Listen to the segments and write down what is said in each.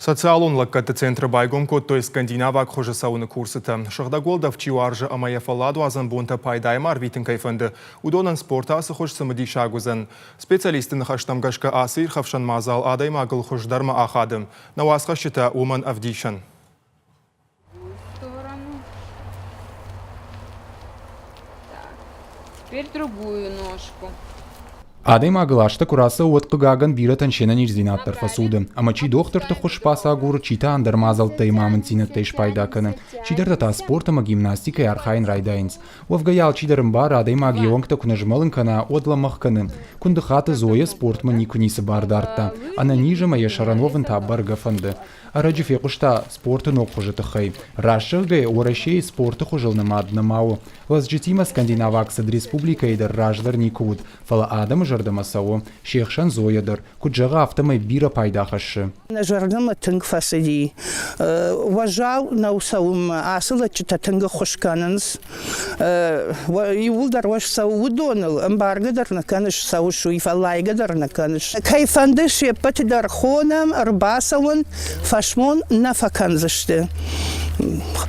Социалон лӕггӕдты центры байгом кодтой скандинаваг хуызы цӕуыны курсытӕ. Сыгъдӕг уӕлдӕф чи уарзы ӕмӕ йӕ фӕлладуадзӕн бонтӕ пайдаимӕ арвитын кӕй фӕнды, уыдонӕн спорты ацы хуыз цымыдисаг уыдзӕн. Специалистты ныхӕстӕм гӕсгӕ ацы ирхӕфсӕн мадзал адӕймагыл хуыздӕрмӕ ахады. Нӕ уацхӕсджытӕ уымӕн ӕвдисӕн. Теперь другую ножку. Адӕймагыл азтӕ куы рацӕуы, уӕд, хъыгагӕн, бирӕтӕн се нӕниздзинад дӕр фӕцуды. Ӕмӕ чи дохтырты ххуыс бацагуры, чи та ӕндӕр мадзӕлттӕй ӕмӕ амынддзинӕдтӕй спайда кӕны. Чидӕртӕ та спорт ӕмӕ гимнастикӕйы архайын райдайынц. Уӕвгӕ йӕ алчидӕр ӕмбары, адӕймаг йе уӕнгтӕ куы нӕ змӕлын кӕна, уӕд лӕмӕгъ кӕны. Куындыхаты Зоя спортмӕ никуы ницы бар дардта. Ӕнӕниз ӕмӕ йӕ сӕрӕн уӕвын та бӕргӕ фӕнды. Ӕрӕджы фехъуыста спорты ног хуызы тыххӕй. Раст зӕгъгӕйӕ, Уӕрӕсейы спорты хуызыл нымад нӕма у. Лӕдзджытимӕ скандинаваг цыд республикӕйы дӕр раздӕр никуы уыд, фӕлӕ адӕмы зӕрдӕмӕ цӕуы, се хсӕн Зоя дӕр, куыд зӕгъы, афтӕмӕй бирӕ пайда хӕссы. Нӕ зӕрдӕмӕ тынг фӕцыди. Уӕззау нӕу цӕуынмӕ. Ацы лӕдджытӕ тынг ӕххуыс кӕнынц. Иууылдӕр уӕз цӕуы уыдоныл, ӕмбаргӕ дӕр нӕ кӕныс, цӕуыс уый, фӕллайгӕ дӕр нӕ кӕныс. Кӕй фӕнды, се ппӕты дӕр хонӕм, ӕрбацӕуын, фӕсмон нӕ фӕкӕндзысты.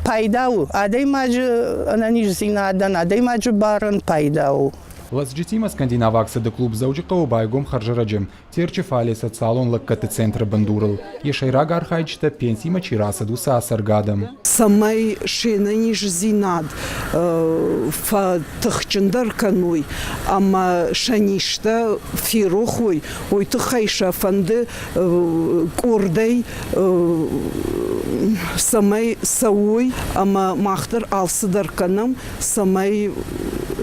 Пайда у адӕймаджы ӕнӕниздзинадӕн, адӕймаджы барӕн пайда у. Лӕдзджытимӕ скандинаваг цыды клуб Дзӕуджыхъӕуы байгом хӕрзӕрӕджы. Терчы фале социалон лӕггӕдты центры бындурыл йӕ сӕйраг архайджытӕ пенсимӕ чи рацыд, уыцы ацӕргӕ адӕм. Цӕмӕй се нӕниздзинад фӕтыхджындӕр кӕной ӕмӕ сӕ низтӕ ферох уой, уый тыххӕй сӕ фӕнды къордӕй цӕмӕй цӕуой ӕмӕ мах дӕр алцыдӕр кӕнӕм, цӕмӕй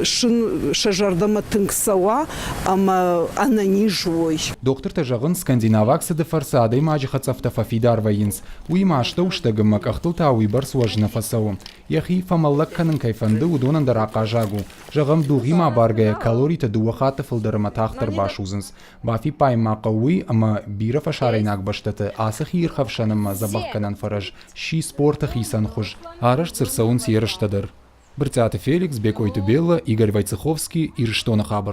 сын сӕ зӕрдӕмӕ тынг цӕуа ӕмӕ ӕнӕниз уой. Дохтыртӕ зӕгъынц, скандинаваг цыды фӕрцы адӕймаджы хӕцъӕфтӕ фӕфидар вӕййынц. Уыимӕ астӕуыстӕг ӕмӕ къӕхтыл та уыйбӕрц уӕз нӕ фӕцӕуы. Йӕхи фӕмӕллӕг кӕнын кӕй фӕнды, уыдонӕн дӕр ахъазаг у. Зӕгъӕм, дугъимӕ абаргӕйӕ калоритӕ дыууӕ хатты фылдӕр ӕмӕ тагъддӕр басудзынц. Бафиппайын ма хъӕуы уый, ӕмӕ бирӕ фӕсарӕйнаг бӕстӕты ацы хиирхӕфсӕн ӕмӕ дзӕбӕхгӕнӕн фӕрӕз сси спорты хицӕн хуыз. Арӕзт дзы рцӕуынц ерыстӕ дӕр. Брытъиаты Феликс, Бекъойты Беллӕ, Игорь Войцеховский, Ирыстоны хабӕрттӕ.